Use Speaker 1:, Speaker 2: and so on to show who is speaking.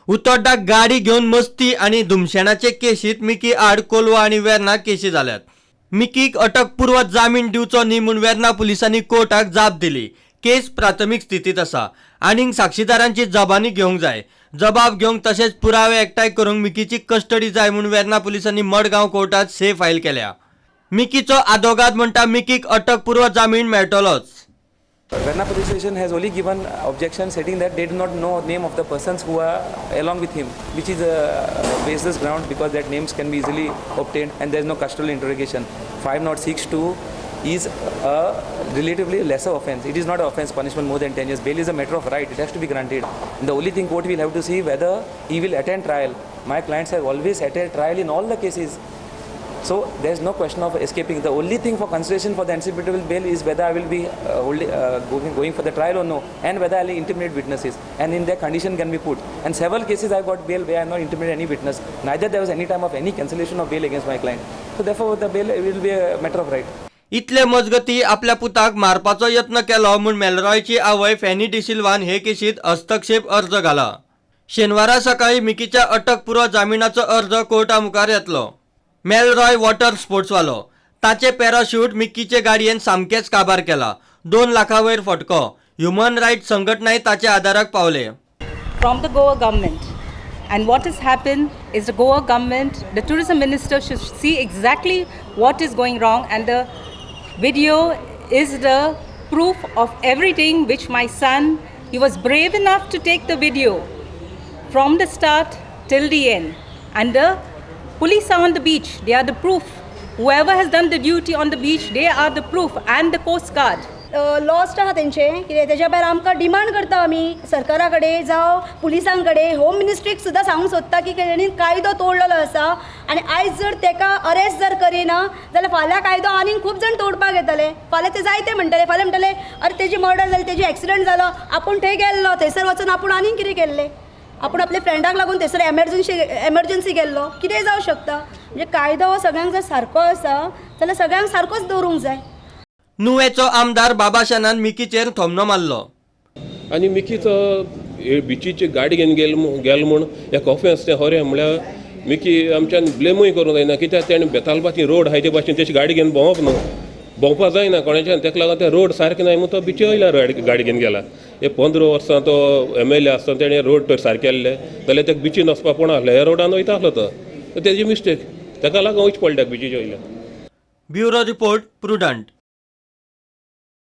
Speaker 1: उतोड्डा गाडी घेवन मस्ती आनी धुमशेणाचे केशीत मिकी आड कोलवा आनी वेर्ना केशी जाल्यात. मिकीक अटकपूर्व जामीन दिवचो न्ही म्हूण वेर्ना पुलिसांनी कोर्टाक जाप दिली. केस प्राथमीक स्थितीत आसा. आनीक साक्षीदारांची जबानी घेवंक जाय. जबाब घेवंक तशेंच पुरावे एकठांय करूंक मिकीची कस्टडी जाय म्हूण वेर्ना पुलिसांनी मडगांव कोर्टात से फायल केल्या. मिकीचो आदोगाद म्हणटा, मिकीक अटकपूर्व जामीन मेळटलोच.
Speaker 2: Verna Police Station has only given objection stating that they do not know name of the persons who are along with him, which is a baseless ground because that names can be easily obtained and there is no custodial interrogation. 5062 is a relatively lesser offence. It is not an offence punishment more than 10 years. Bail is a matter of right. It has to be granted. And the only thing court will have to see whether he will attend trial. My clients have always attended trial in all the cases. So there is no question of escaping. The only thing for consideration for the anticipatory bail is whether I will be going for the trial or no, and whether I will intimidate witnesses, and in their condition can be put. And several cases I got bail where I have not intimidated any witness. Neither there was any time of any cancellation of bail against my client. So therefore the bail will be a matter of right.
Speaker 1: इतले मजगती आपल्या पुताक मारपाचो यत्न केलो म्हूण मेलरॉयची आवय funny डिसिल्वान हे केशीत हस्तक्षेप अर्ज घाला. शेनवारा सकाळी मिकीच्या अटकपूर्व जामिनाचो अर्ज कोर्टा मुखार येतलो. मेलरॉय वॉटर स्पोर्ट्सवालो. ताचे पॅराशूट मिकीचे गाडयेन सामकेच काबार केला. 2 लाखां वयर फटको. ह्युमन रायट संघटनाय ताच्या आदाराक पावले.
Speaker 3: From the Goa government. And what has happened is the Goa government, the tourism minister should see exactly what is going wrong, and the video is the proof of everything which my son, he was brave enough to take the video from the start till the end. And the police are on the beach, they are the proof. Whoever has done the duty on the beach, they are the proof, and the Coast Guard.
Speaker 4: Lost आहा तेंचें कितें तेज्या भायर आमकां demand करता आमी सरकारा कडेन जावं पुलिसां कडेन, होम मिनिस्ट्रीक सुद्दां सांगूंक सोदता की तेणी कायदो तोडलेलो आसा आनी आयज जर तेका अरेस्ट जर करिना जाल्यार फाल्यां कायदो आनीक खूब जाण तोडपाक येतले. फाल्यां ते जायते म्हणटले, फाल्यां म्हणटले, अरे, तेजी मर्डर जाली, तेजी एक्सिडंट जालो, आपूण थंय गेल्लो, थंयसर वचून आपूण आनीक कितें केल्लें, आपूण आपल्या फ्रेंडाक लागून थंयसर एमर्जन्सी गेल्लो, कितेंय जावं शकता. म्हणजे कायदो हो सगळ्यांक जर सारको आसा जाल्यार सगळ्यांक सारकोच दवरूंक जाय.
Speaker 1: नुवेचो आमदार बाबाशानान मिकीचेर थोमणो मारलो.
Speaker 5: आनी मिकीचो बिचीची गाडी घेवन गेल म्हूण एक ऑफेन्स तें खरें. म्हळ्यार मिकी आमच्यान ब्लेमूय करूंक जायना, कित्याक तेणें बेतालबाती रोड आहाय ते भाशेन तेशी गाडी घेवन भोंवप न्हू, भोंवपा जायना कोणाच्यान. तेका लागून ते रोड सारके नाय म्हूण तो बिची वयल्या गाडी घेवन गेला. हे 15 वर्सां तो एमएलए आसतना तेणें रोड तर सारके केल्ले जाल्यार तेका बिचीन वचपा पडना आसलें. ह्या रोडान वयता आसलो तो. तेजी मिस्टेक, तेका लागून वयचें पडलें बिचीच्या वयल्यान.
Speaker 1: Bureau report, prudent.